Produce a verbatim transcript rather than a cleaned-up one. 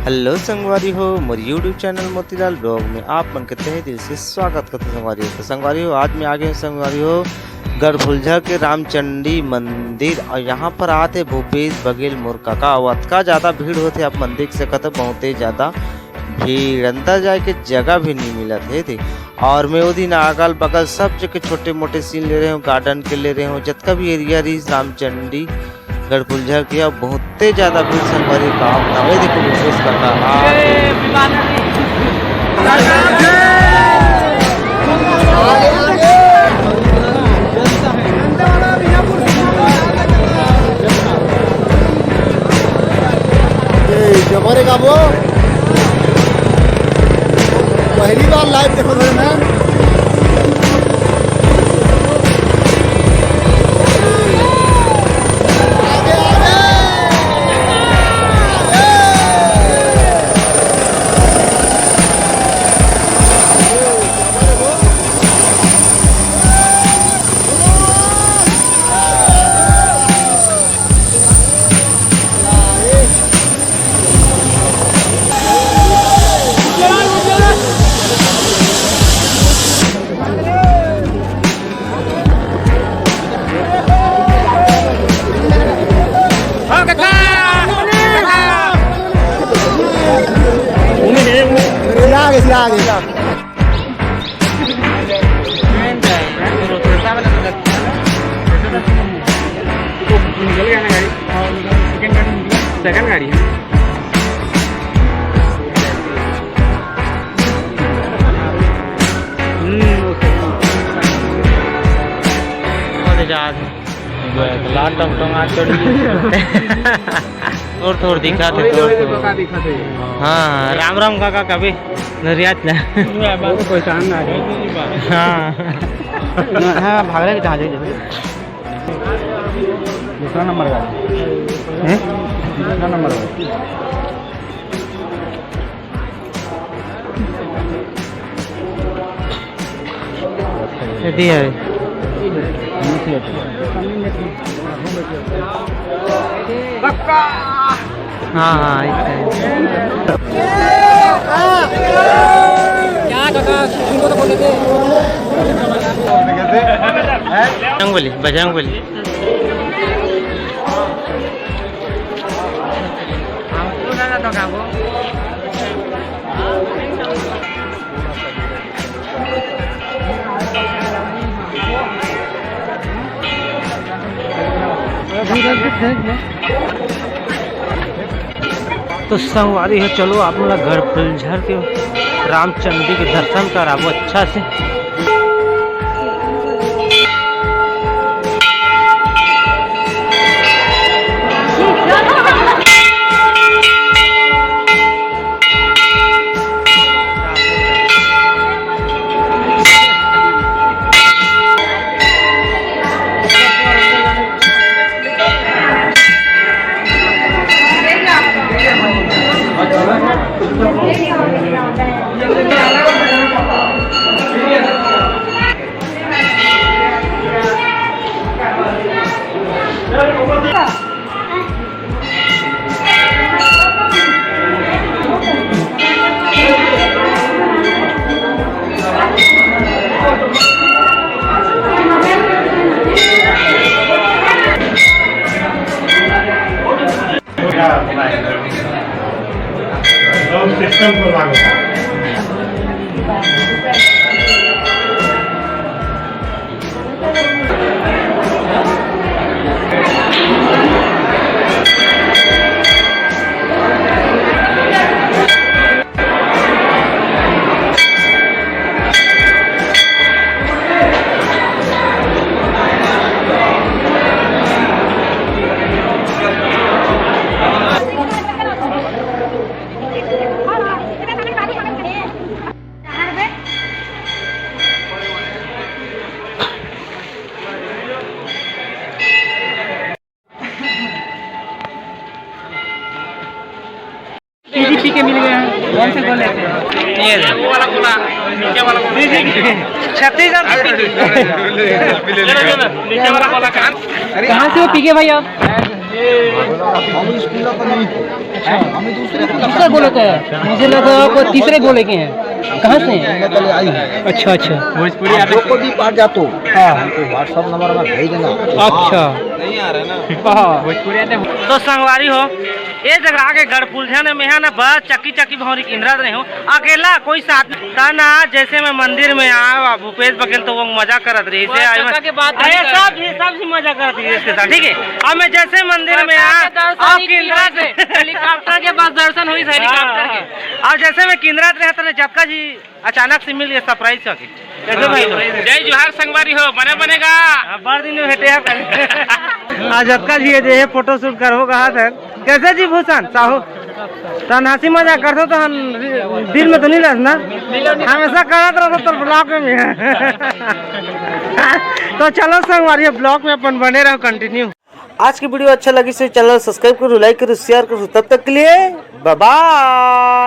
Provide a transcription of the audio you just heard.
Hello संगवारी हो, मोर YouTube channel Motilal blog में आप मन के तहे दिल से स्वागत करते संगवारी हो। तो संगवारी हो, आज मैं आ गए हूँ संगवारी हो गढ़फुलझर के रामचंडी मंदिर, और यहाँ पर आते भूपेश बघेल मोर काका, और अतका ज्यादा भीड़ होते आप मन देख सकत हो, बहुते ज्यादा भीड़, अंदर जाए के जगह भी नहीं मिलत हे थे। और मैं वो दिन अगल बगल सब जगह छोटे मोटे सीन ले रहे हूँ, गार्डन के ले रहे हूँ, जतका भी एरिया रही रामचंडी गढ़फुलझर के, अब बहुते ज्यादा भीड़ संगवारी काम था। वही देखो विशेष करता हाँ। ए, जबरे का वो पहली बार लाइव देखो सर मैं। निकल गया ना गाड़ी। सेकंड गाड़ी है। हम्म, ओके। और जा लाल टमटम आ चढ़ी। थोड़ थोड़ दिखा थे, थोड़ थोड़। हाँ, राम राम काका, कभी नरियात ना। वो तो पहचान ना है। हाँ। हाँ, भाग रहे कहाँ जाए? दूसरा नंबर का। हैं? दूसरा नंबर का। यदि है। हाँ, हाँ, ऐसे है। क्या काका, इनको तो बोल देते। बजरंग बली, बजरंग बली। तो संगवारी हो, चलो आप मन ला गढ़फुलझर के रामचंडी के दर्शन कराबो अच्छा से। सिस्टम को लागू। पी के मिल गए हैं, कौन से गोल लेते हैं? ये वो वाला गोला, नीचे वाला गोला। छत्तीसगढ़ से पी के। नीचे वाला गोला कहाँ? कहाँ से हो पी के भाई आप? हम स्कूल का नहीं। हम दूसरे को दूसरे गोले का है। मुझे लगा आप तीसरे गोले के हैं। कहाँ से हैं? मैं पहले आई हूँ। अच्छा, अच्छा। भोजपुरी आप आते जो को भी पार जातो, हाँ। हमको WhatsApp नंबर में भेज देना। अच्छा। हाँ। भोजपुरी आते। तो संगवारी हो, ये जगह आके गढ़पुलिया ने मेहा ना बस चक्की चक्की भौंरी किंदरत रहे हूँ, अकेला कोई साथ नहीं। ता ना, जैसे मैं मंदिर में आया, भूपेश बघेल तो वो मजा करत रही से बस आई मैं चक्का के बात नहीं अरे कर। सब ही सब ही मजा करत रही इसके साथ, ठीक है। अब मैं जैसे मंदिर में आया, सरकार के दर्शन अब ही किंदरा किया से से। हेलीकॉप्टर के पास दर्शन हुई से, हेलीकॉप्टर के। हाँ। अब जैसे मैं किंदरत रहा तो जक्का जी अचानक से मिल गए सरप्राइज करके। कैसे भाई लोग? जय जोहार संगवारी हो, बने बनेगा। हाँ, बार दिन में भेटे हैं। आज जक्का जी ये जो है फोटो शूट करो कहा था। कैसे जी भूषण साहू? तन हंसी मजाक करथो तो हम दिल में तो नहीं रहस ना, हमेशा करत रहथो तो ब्लॉग में भी। तो चलो संगवारी, ब्लॉग में अपन बने रहो, कंटिन्यू। आज की वीडियो अच्छा लगी से चैनल सब्सक्राइब करो, लाइक करो, शेयर करो। तब तक के लिए बाय बाय।